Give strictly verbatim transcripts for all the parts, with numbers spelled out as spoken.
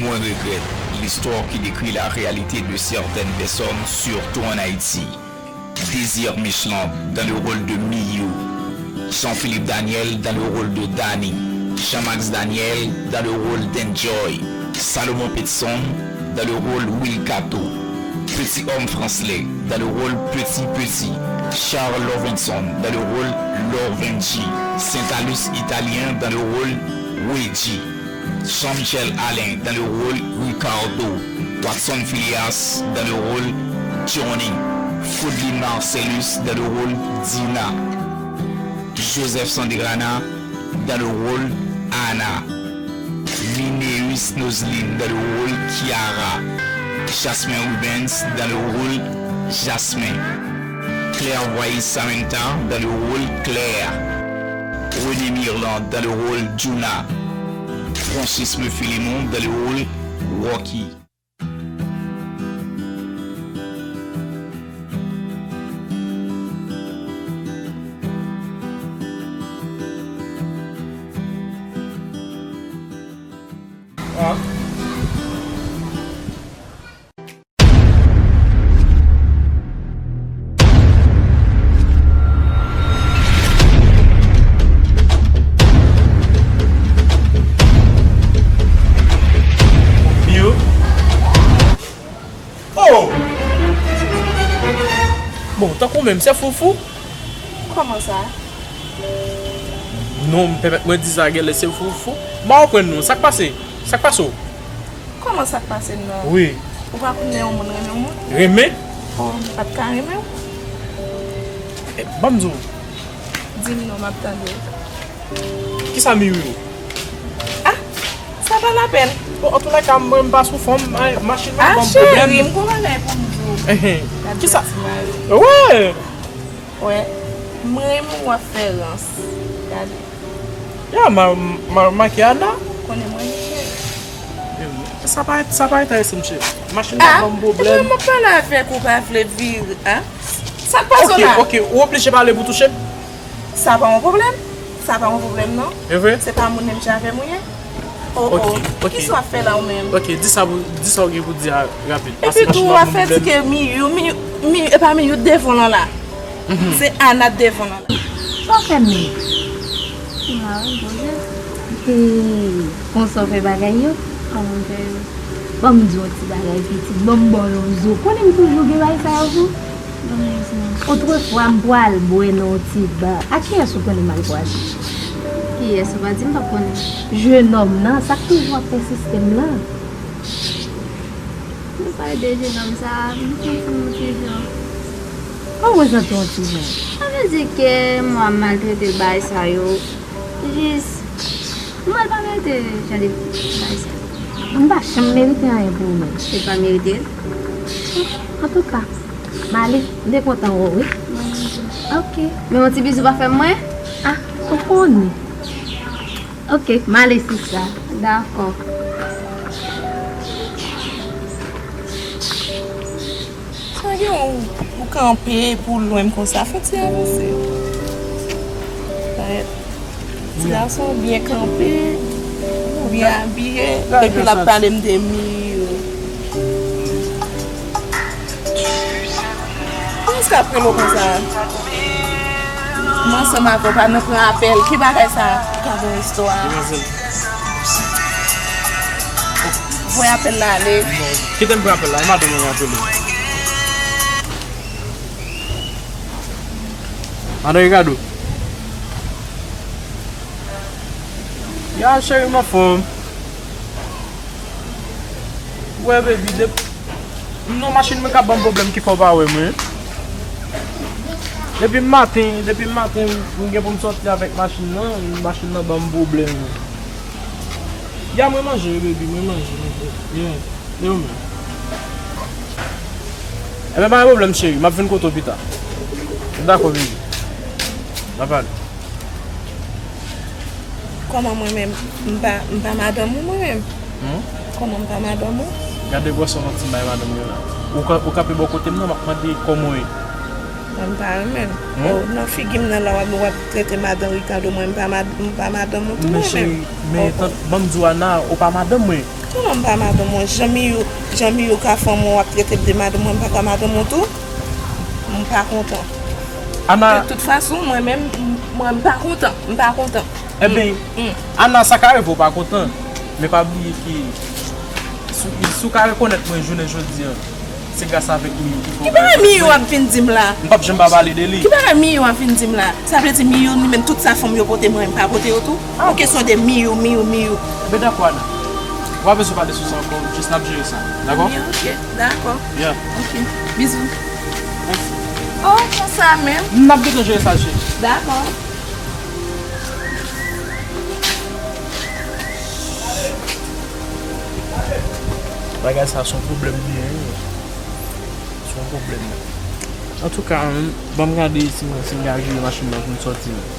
Moins regrette l'histoire qui décrit la réalité de certaines personnes, surtout en Haïti. Désir Michelin dans le rôle de Miyou. Jean-Philippe Daniel dans le rôle de Danny. Jean-Max Daniel dans le rôle d'Enjoy. Salomon Petson dans le rôle Will Kato. Petit Homme Fransley dans le rôle Petit Petit. Charles Lovenson dans le rôle Lovenji. Saint-Alus Italien dans le rôle Luigi. Jean-Michel Alain dans le rôle Ricardo, Watson Phileas dans le rôle Johnny, Foodly Marcellus dans le rôle Dina, Joseph Sandrana dans le rôle Anna, Mineus Noslin dans le rôle Kiara, Jasmin Rubens dans le rôle Jasmin, Claire Voice Samantha dans le rôle Claire, René Mirland dans le rôle Juna, Francisme Philémon dans le rôle Rocky. Miyou? Oh! Bon, tankou menm, se Foufou? Kòman sa? Non, pèmèt mwen di sa, genlè se Foufou. M pa konprann non, sa k pase? Sa k pase w? Kòman sa k pase m nan? Wi. Ou pa konnen yon moun renmen yon moun? Renmen? Oh, m pa t ka renmen w. Eh, ban m di w. Di m non, m ap tande w. Kisa Miyou? Ah, sa pa lapèn. Bon, antoulèka, mwen, m pa sou fòm, ay, machin nan ban m pwoblèm. Ah, cheri, m gon bagay pou m di w. Ehe. Gad kisa? Ti mari. Wè. Wè. M renmen w ap fè rans. Gade. Ya, ma, ma, make Ana. Konnen mwen, cheri. Sa pa, sa pa enterese m, cheri. Machin nan ban m pwoblèm. Ah, epi m ap pale avèk ou, pa vle vire, ah? Sa k pase w la? Ok, ok, ou oblije pale pou touche m? Sa pa yon pwoblèm. Sa pa yon pwoblèm, non. E vre? Se pa moun menm jan avè m ou ye? Oh, oh. Ok, ok. Kisa w ap fè la ou menm? Ok, di sa pou, di sa w gen pou di a rapid. Epi tou, w ap fè di ke Miyou, Miyou, Miyou, e pa Miyou devan lan la. Se Ana devan lan la. Sa w fè menm? Mwen poze. E konsa w fè bagay yo? Kòman m fè yo? Ban m di w yon ti bagay, pitit. Ban m ba w yon zo. Konnen m toujou gen bagay sa yo pou ou. Otrefwa, m pral bwè nan yon ti ba. A kiyès ou konnen m al pral? Kiyès ou pa di m p ap konnen? Jenòm nan, sa k toujou ap fè sistèm lan. Nou pale de jenòm sa, m santi m yon ti jan. Kòman w santi w yon ti jan? Sa vle di ke mwen ap maltrete l bagay sa yo. Jis, mwen pa merite jan de bagay sa. M pa janm merite anyen pou ou menm. Ou pa merite l? Antouka, m ale, m te kontan wè w, wi. Ok. Men yon ti bizou pa fè m mwen? Ah, ou konnen. Ok, m ale sista. Dakò. Sa gen ou, ou kanpe pou lwen m konsa, fè ti avanse. Parèt. Ti gason byen kanpe, byen abiye, epi l ap pale m de Miyou. Kiyès k ap rele w konsa? Mwen ansanm avè w pa nan pran apèl. Ki bagay sa? Gade yon istwa. Demwazèl. Voye apèl la ale. Non, kite m pran apèl la, e madanm mwen apele. Madan Ricardo. Ya, cheri, m anfòm. Wè, baby, dep-, non, machin mwen k ap ban m pwoblèm ki fè w pa wè mwen. Depi maten, depi maten, m gen pou m sòti avèk machin nan, machin nan ban m pwoblèm. Ya, mwen manje, wi, baby, mwen manje, manje. Yeah. E ou menm? Enben, pa gen pwoblèm, cheri. M ap vin kote w pita. Dakò, baby. N a pale. Kòman mwen menm? M pa, m pa madanm ou mwen menm? Hmm? Kòman m pa madanm ou? Gade gwosè manti m bay madanm yo la. Ou ka, ou kanpe bò kote m nan, m ap mande kòman w ye. Mwen m pa renmen l. Hmm? Oh, nan figi m nan la, w ap, w ap trete madanm Ricardo, mwen m pa mad-, m pa madanm ou tou mwen menm. Men cheri, men tan, ban m di w Ana, ou pa madanm mwen. Non, m pa madanm ou. Jan Miyou, jan Miyou ka fè mwen, w ap trete l de madanm mwen, m pa ka madanm ou tou. M pa kontan. Ana. De tout fason, mwen menm, m- mwen, m pa kontan. M pa kontan. Ebyen, Ana, sa ka rive w pa kontan, men pa bliye ke si, si w ka rekonèt mwen jounen jodi a, se gras avèk Miyou ki fè w. Ki bagay Miyou ap vin di m la? M p ap janm pa pale de li. Ki bagay Miyou ap vin di m la? Sa vle di Miyou, li menm, tout sa fanm yo pote, mwen, m pa pote yo tou? An kesyon de Miyou, Miyou, Miyou. Ben, dakò, Ana. W ap bezwen pale sou sa ankò, jis n ap jere sa. Dakò? Ok, dakò. Yeah. Ok. Bizou. Mèsi. Oh, konsa menm. N ap gentan jere sa, cheri. Dakò. Bagay sa se yon pwoblèm li ye, wi. Se yon pwoblèm. Antouka, ban m gade si mwen, si m ka jere machin nan pou m sòti, men.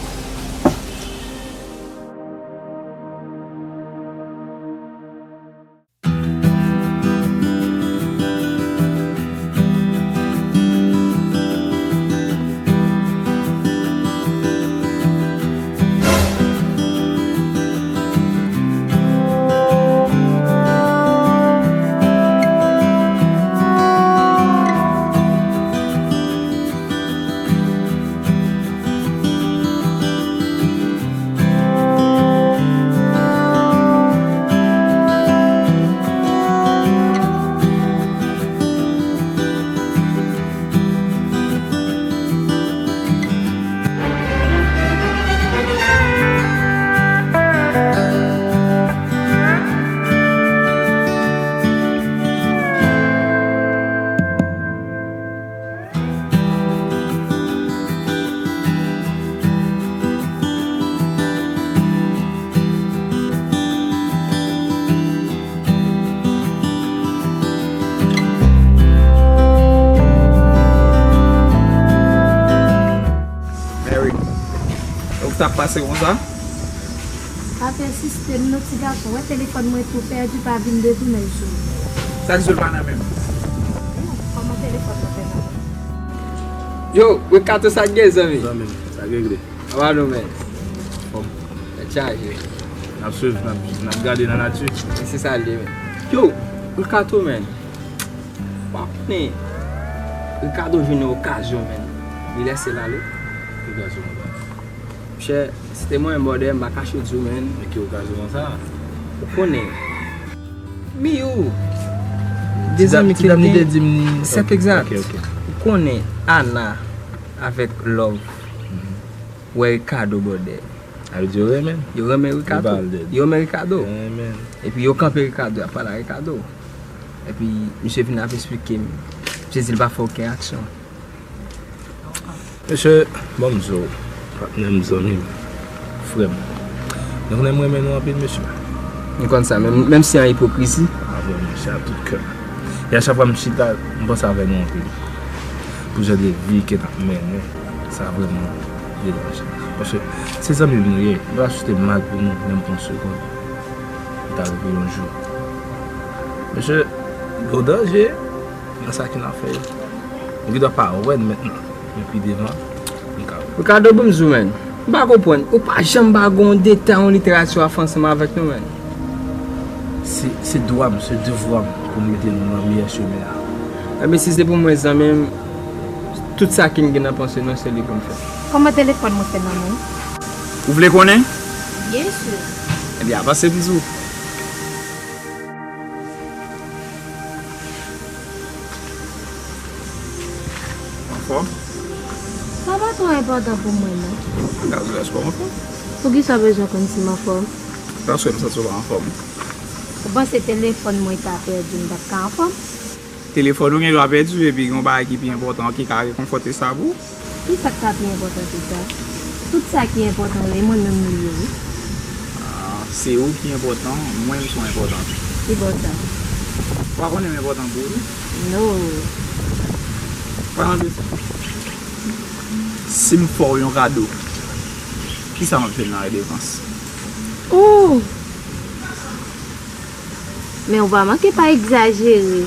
Mary, ou t ap pase konsa? Pa pèsiste m non ti gason, wè telefòn mwen tou pèdi, pa vin detounen l sou mwen. Sa k di w l pa nan men m? Non, kòman telefòn mwen fè nan men w? Yo, Rikato, sa k gen, zanmi? Zanmi m, sa k regle? Anba nou, men. Fòm. Tèt chaje. N ap swiv, n ap, n ap gade nan nati. E se sa l ye, men. Yo, Rikato, men. W ap konnen, Rikato jwenn yon okazyon, men. Li lèse l ale. Ki okazyon, papa? Monchè, si te mwen, brother, m pa kache di w, men. Men ki okazyon sa? Ou konnen. Miyou. De zanmi ke l gen. Ti dam li te di m. Sèt egzat. Ok, ok. Ou konnen Ana avèk Love wè Rikato, brother. Sa vle di yo renmen l? Yo renmen Rikato. Yo renmen Rikato. Yo renmen l. Epi yo kanpe Rikato, y ap pale a Rikato. Epi misye vin ap esplike m. Misye di l pa fè okenn aksyon. Mesye, ban m di w, patnè m, zanmi m, frè m. Nou konnen m renmen nou anpil, mesye. M konn sa, menm, menm si an ipokrizi. A, vrèman, se a tout kè m. E a chak fwa m chita, m panse avè nou anpil. Pou jan de vi ke n ap mennen, sa vrèman deranje m. Paske se zanmi m nou ye, m pa ka swete mal pou nou, menm pou yon segonn. Li ta rive yon jou. Mesye, gen danje nan sa ke n ap fè yo. Ou gendwa pa wè n mentnan, men pi devan, nou ka wè. Ricardo, ban m di w, man. M pa konprann. Ou pa janm pa gen yon detay, yon literati w ap fè ansanm avèk nou, man. Se, se dwa m, se devwa m pou m mete nou nan meyè chemen an. Ebyen, si se pou mwen, zanmi m, tout sa ke m gen nan panse nou, se li pou m fè. Kòman telefòn mwen fè nan men w? Ou vle konnen? Byen si. Ebyen, avanse m di w. Anfòm? Sa pa twò enpòtan pou mwen, non. Gazou, èske w anfòm? Poukisa w bezwen konn si m anfòm? Paske m santi w pa anfòm. Ou panse telefòn mwen ta pèdi, m t ap ka anfòm? Telefòn ou gen dwa pèdi, epi gen yon bagay ki pi enpòtan ki ka rekonfòte sa pou ou. Kisa k ka pi enpòtan ke sa? Tout sa ki enpòtan yo, e mwen menm nou ye, wi. Ah, se ou ki enpòtan, mwen m son enpòtan. Ki bò sa? Ou pa konnen m enpòtan pou ou, wi. No. Pa nan de sa. Si m fè w yon kado, kisa m ap jwenn nan redevans? Ooh! Men ou pa manke pa egzajere.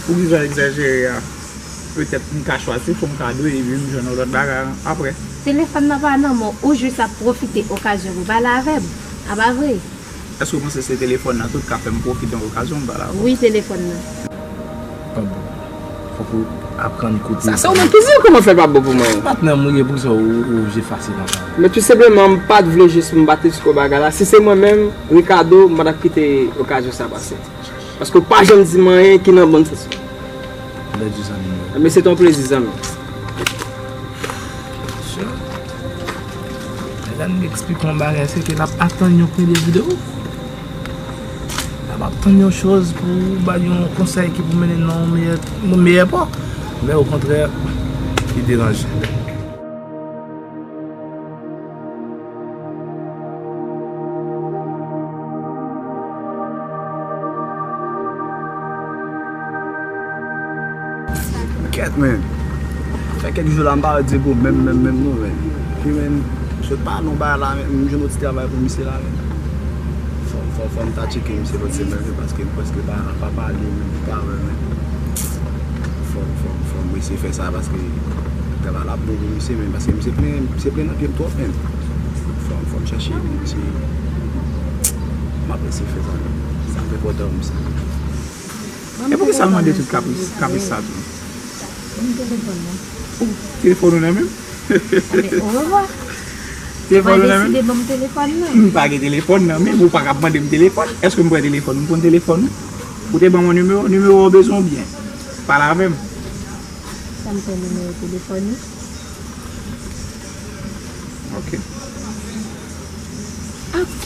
Poukisa egzajere a? Petèt m ka chwazi fè w kado epi m jwenn yon lòt bagay apre. Telefòn nan pa nan men w, ou jis ap pwofite okazyon pou pale avè m. A pa vre? Èske w panse se telefòn nan tou k ka fè m pwofite yon okazyon m pa la avè w? Wi, telefòn nan. Pa bon. Fòk ou aprann koute. Sa se ou menm ki di l kòman fè l pa bon pou mwen. Patnè m ou ye pou sa ou ou oblije fasil konsa. Men tou senpleman m pa t vle jis m pa t eksplike bagay la. Si se mwen menm, Ricardo, m pa t ap kite okazyon sa pase. Paske w pa janm di m anyen ki nan bon sans ou. Love you zanmi m. Ebyen se t yon plezi zanmi. Sure. Lè n eksplike yon bagay se ke n ap atann yon premye videyo. N ap atann yon choz pou ba l yon konsèy ki pou mennen l nan yon meyè, yon meyè pò. Men okontrè, li deranje. Kèt men. Fè kèk jou la m pa wè Diego menm menm menm non men. Epi men, m sot pa nan bagay la men, m jwenn yon ti travay pou misye la men. Fò, fò, fò m ta tcheke misye lòt semèn wi paske m prèske pa, pa pale men, m pa wè men. Fò, fò, fò m eseye fè sa paske travay la ap bon pou misye men paske misye plen, misye plen nan pye m twòp men. Fò, fò m chèche misye. M ap eseye fè sa men. Sa ap enpòtan pou misye. E poukisa l mande tout kapris, kapris sa tou? Telefòn ou nan men m? Telefòn ou nan men m? M pa gen telefòn nan men m, ou pa ka ap mande m telefòn. Èske m pran telefòn ou? M konn telefòn ou? Ou te ban mwen nimewo, nimewo a w bezwen oubyen? Pale avè m. Sa m pran nimewo telefòn ou? Ok. Ok.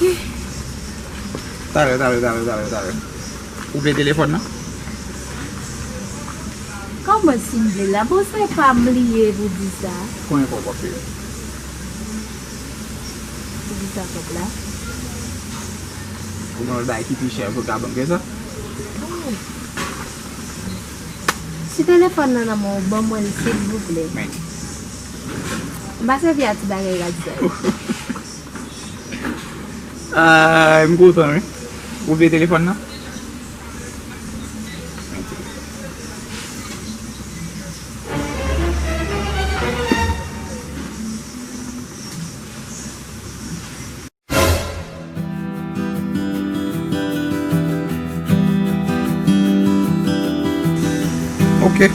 Talè, talè, talè, talè, talè. Ou vle telefòn nan? Kòman si m vle l la? Bon, se pa m li ye pou di sa. Konbyen kòb w ap peye? Pou ki sa kòb la? Ou gen yon bagay ki pi chè pou w ka ban m ke sa? Si telefòn nan nan men w, ban mwen l silvouplè. Men. M pa sèvi a ti bagay rad sa yo. Ah, m kontan wi. Ou vle telefòn nan? Ok.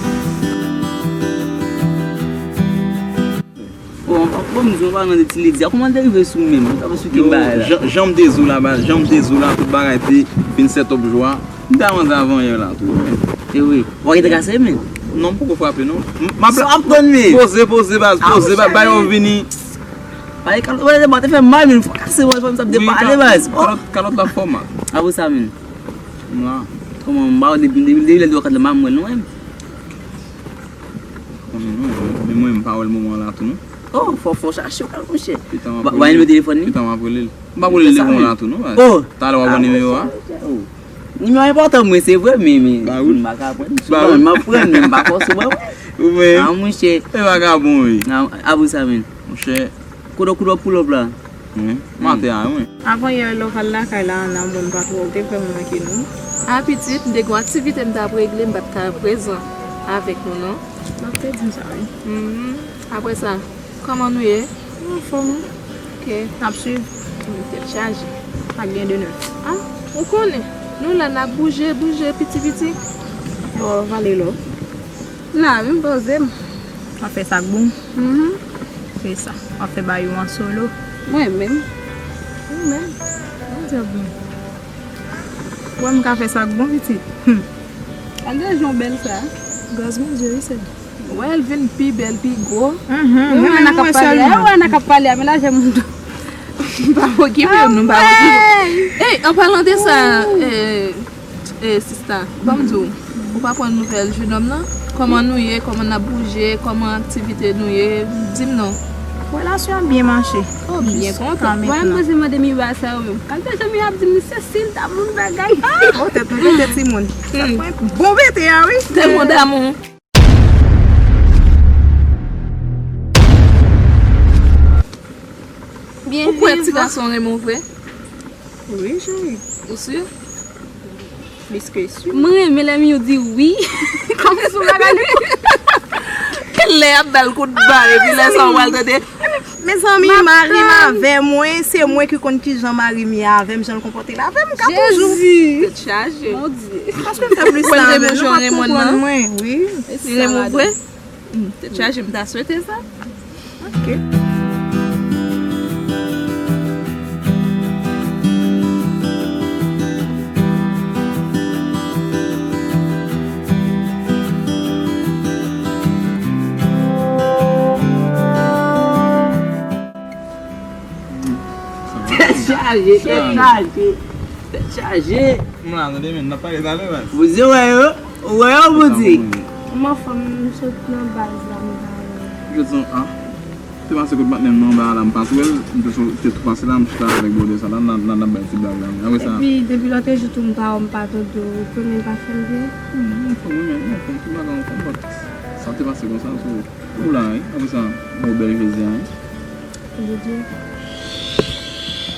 Bon, bon, m di w, anpalan de ti ledi a, kòman l te rive sou m menm? Ou t ap esplike m bagay la. Jan, jan m te di w la, baz, jan m te di w la, tout bagay te fin set up jou a. M te avanse avan yè la tou. E wi. Ou pa gentan kase men? Non, m poko frape non. M ap. Sa w ap tann men? Poze, poze, baz, poze, baz, bay yo vini. Ay, kalòt, wè, te fè mal, men fò kase, wè, fò m sa ap depale, baz. Kalòt, kalòt la fò mal. Apre sa, men. Nwa. Kòman, m pa wè depi, depi, depi lè de w kat la, m pa wè l non, men. Konnen non, men mwen, m pa wè l moman la tou non. Oh, fò, fò chache w, monchè. Ba, ba nimewo telefòn li. Pita m ap rele l. M p ap rele l devan w la tou non, baz. Oh. Talè w ap ban nimewo a. Nimewo a enpòtan pou mwen, se vre, men, men, m pa ka pran li sou mwen, m ap pran li, men m pa fòse w ban mwen. Ou menm? Ah, monchè. E vagabon, wi. Ah, apre sa, men. Monchè. Kote w, kote w ap pull up la? Wi. Maten a, wi. Avan yè, lè w pral lakay la, Ana, bon, m pa twò, ou te fè m manke nou. Ah, pitit, m te gen yon aktivite m t ap regle, m pa t ka prezan avèk nou, non. M ap te di m sa, wi. Mhm. Apre sa, kòman nou ye? Nou anfòm, wi. Ok. N ap swiv. Tèt chaje. Pa gen de nèf. Ah, ou konnen. Nou la, n ap bouje, bouje, piti, piti. Bò, vale lò. La, menm poze m. W ap fè sa k bon? Mhm. Se sa. W ap fè bagay yo an solo? Mwen menm. Ou menm? Mwen di w bon. Ou wè m ka fè sa k bon, pitit? Hum. Gade jan w bèl sa. Gras Bondye, wi, sè. Wè, l vin pi bèl, pi gwo. Mhm. Ou menm nan k ap pale a, ou wè nan k ap pale a, men lajè moun tou. M pa okipe w, non, m pa okipe w. Ey, an palan de sa, eh, eh, sista, ban m di w, ou pa pran nouvèl jenòm nan? Kòman nou ye, kòman n ap bouje, kòman aktivite nou ye, di m non. Relasyon an byen mache. Oh, byen kontan. Mwen menm poze mande Miwa sa yo menm. Kalite jan Miwa ap di m li se sil ta moun bagay. Oh, tèt mwen pete timoun. Tèt mwen bon pete a wi. Tèlman damou. Ou kwè ti gason renmen w vre? Wi, cheri. Ou si? Plis ke si. Mwen renmen lè Miwa di wi. Kòmsi se yon bagay li. Lè y ap ba l kout bal, epi lè sa w pral tande. Mezanmi, mari m avè mwen, se mwen ki konn kijan mari m ye avè m, jan l konpòte l avè m, m ka toujou. Jezi! Tèt chaje. Mon Dye. Paske m fè plis sa avè l, nou p ap konprann mwen, wi. Li renmen w vre? Tèt chaje, m ta swete sa. Ok. Tèt chaje, tèt chaje, tèt chaje. M la, tande, men, n ap pale talè, baz. Bouzen wè yo, ou wè yo, Bouzen. M anfòm, m sot nan baz la, m pa wè. Jodi an, ah. Te pase kot patnè m nan anba la, m pa t wè l, m te sou, te tou pase la, m chita avèk bwòdè sa la, n a, n a, n ap bay ti blag la. Apre sa. Epi, depi lòt jou tou, m pa wè w, m pa tande w, ou konnen l pa fè m byen? Hmm, m anfòm, wi, men, m anfòm, tout bagay anfòm, but sa te pase konsa, so, ou la, wi. Apre sa, bon, bèl Jezi a, wi. Jezi.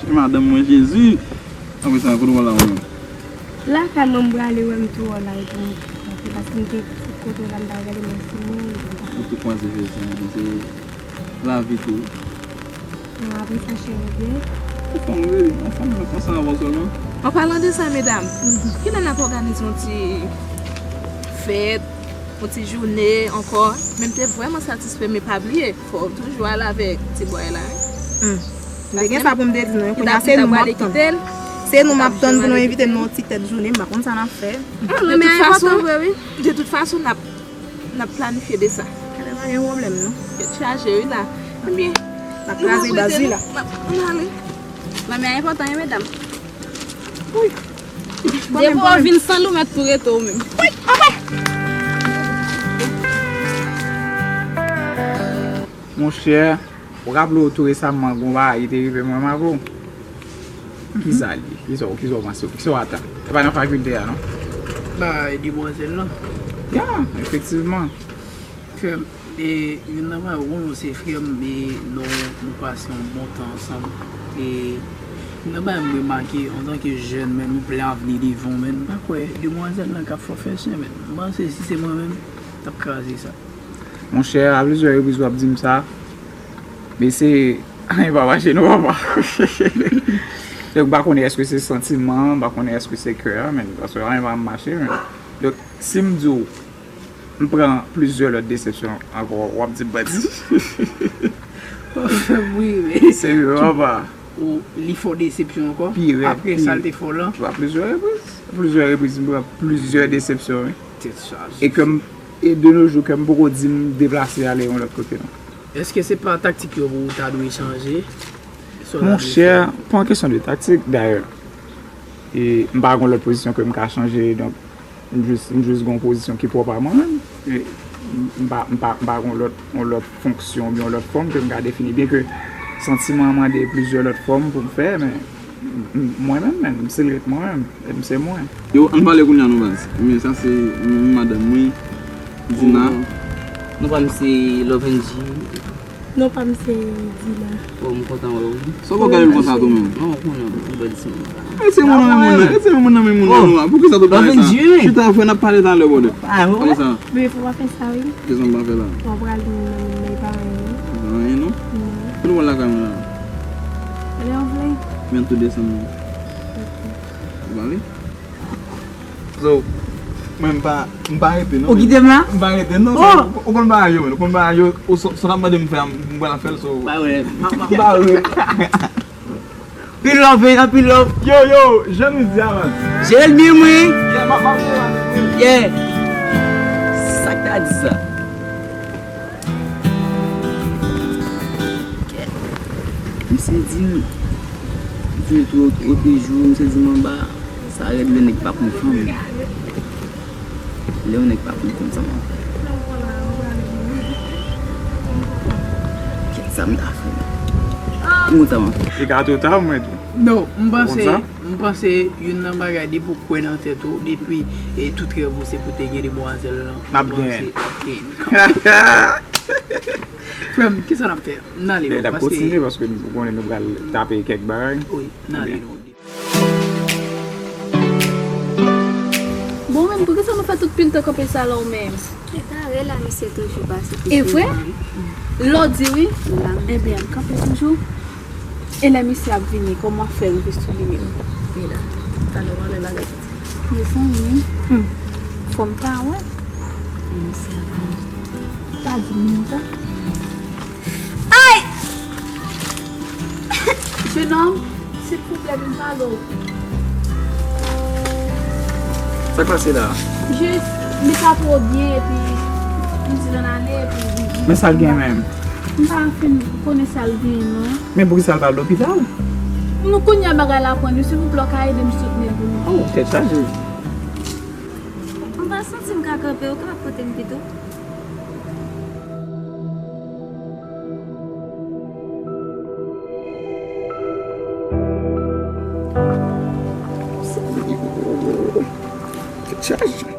E madanm mwen, Jezi! Apre sa, kote w la, ou menm? Lakay mwen, m prale wè m tou wè w la, epi m, paske m te kote w la, m ta gade mwen si mwen. Ou tou kwaze Jezi, men se lavi tou. Bon, apre sa, cheri, byen. Anfòm, wi, anfòm, men konsa avan sèlman. An palan de sa, medam, kilè n ap òganize yon ti fèt, yon ti jounen ankò? Men m te vrèman satisfè, men pa bliye, fò w toujou al avèk ti bòy la, wi. M te gen sa pou m te di nou, kounye a se nou m ap tann. Se nou m ap tann pou nou envite m nan yon ti tèt jounen, m pa konn sa n ap fè. Ah, men enpòtan vre, wi. De tout fason, n ap N ap planifye de sa. Gade, pa gen pwoblèm, non. Tèt chaje, wi, la. Ebyen, n ap kraze baz, wi, la. N ale. Manmi a enpòtan, wi, medam. Wi. Depi w vin san nou mèt tou rete w menm. Wi, anmwe. Monchè, ou raple w tou resaman, gon bagay ki te rive mwen avè w. Kisa l ye? Kisa w, kisa w panse? Kisa w atann? E pa nan fakilte a, non? Bagay demwazèl lan. Ya, efektivman. Frè m, e, youn nan bagay, ou konnen w se frè m, e nou, nou pase yon bon tan ansanm. E youn nan bagay m remake, antanke jèn, men nou plen avni devan w, men m pa kwè demwazèl lan k ap fè w fè chen, men m panse si se mwen menm, t ap kraze sa. Monchè, a plizyè repriz w ap di m sa, men se anyen pa mache non, papa. Donk, m pa konnen èske se santiman an, m pa konnen èske se kè a, men paske anyen pa mache, men. Donk, si m di w, m pran plizyè lòt desepsyon ankò, w ap di m manti. Wi, men. Serye, papa. Ou, li fè w desepsyon ankò? Pi rèd, apre sa l te fè w lan? A plizyè repriz. Plizyè repriz, m pran plizyè desepsyon, wi. Tèt chaje. E ke m, e de nos jours, ke m poko di m deplase ale yon lòt kote, non. Èske se pa taktik yo pou ou ta dwe chanje? Monchè, pa yon kesyon de taktik, dayè. E m pa gon lòt pozisyon ke m ka chanje, donk, M jis, m jis gon pozisyon ki pwòp a mwen menm. E m, m pa, m pa, m pa gon lòt, yon lòt fonksyon oubyen yon lòt fòm ke m ka defini. Byenke santiman an mande plizyè lòt fòm pou m fè, men m, m, mwen menm, menm, m still ret mwen menm. E m se mwen. Yo, ann pale kounye a non baz. Men sa se madanm mwen, Dina. Oh. Non pa m se Love and G. Non pa m se Dina. Oh, m kontan wè w wi. Sa w fè w gade l konsa tou menm? Non, ou konnen, ou bèl ti moun. E se moun nan men moun nan, e se moun nan men moun nan nou a. Poukisa tout bagay sa? Chita frè, n ap pale talè, brother. Apre sa. Bebe, fò w pa fè sa wi. Kisa m pa fè la? W ap pral nan men paran yo wi. Pa anyen non. Non. Pou nou pral lakay mwen la. Lè w vle. Men tou desann non. Ou pale? So, mwen m pa, m pa rete non. Ou kite m la? M pa rete non. Oh! Ou konn bagay yo, men. Ou konn bagay yo, ou sa, sa w t ap mande m fè a, m pral fè l, so. Pa wè. M pa wè. Anpil love, anpil love. Yo, yo, Jeremy di a, man. Jeremy, wi. Yeah, m ap, m ap jere avèk li. Yeah. Sa k ta di sa? Misye di m, di m tou, ote jou, misye di m anba, sa rèd lè nèg pa pran fanm. Lè yon nèg pa pran fanm, sa m ap fè? Kèt, sa m ta fè? Ki moun sa m ap fè? Se gato ta mwen tou. Non, m panse, m panse youn nan bagay depi w kwè nan tèt ou, depi, e, tout rèv ou se pou te gen demwazèl lan. N ap genyen. M panse, ok. Frè m, kisa n ap fè? N ale non, paske. N ap kontinye paske nou konnen nou pral tape kèk bagay. Wi, n ale non. Bon, men poukisa nou fè tout pil tan kanpe sa la ou menm? E kare la, misye toujou pase. E vre? Lodi wi. Ebyen, kanpe toujou. E lè misye ap vini, kòman w ap fè rive sou li menm? Li la. Talè w anlè bagay. Mezanmi. Hmm. Fò m ta wè. Misye ap vini. Pa di m sa. Ay! Jenòm, silvouplè, vin pale w. Sa k pase la? Jis, li pa twò byen, epi m di l ann ale, epi li... Men sa l gen menm? M pa fin konnen sa l gen, non. Men poukisa l pa al lopital? Nou kounye a bagay la pran li, silvouplè, w ka ede m soutni l pou nou. Oh, tèt chaje. M pa santi m ka kanpe, ou ka pote m pito? Tèt chaje.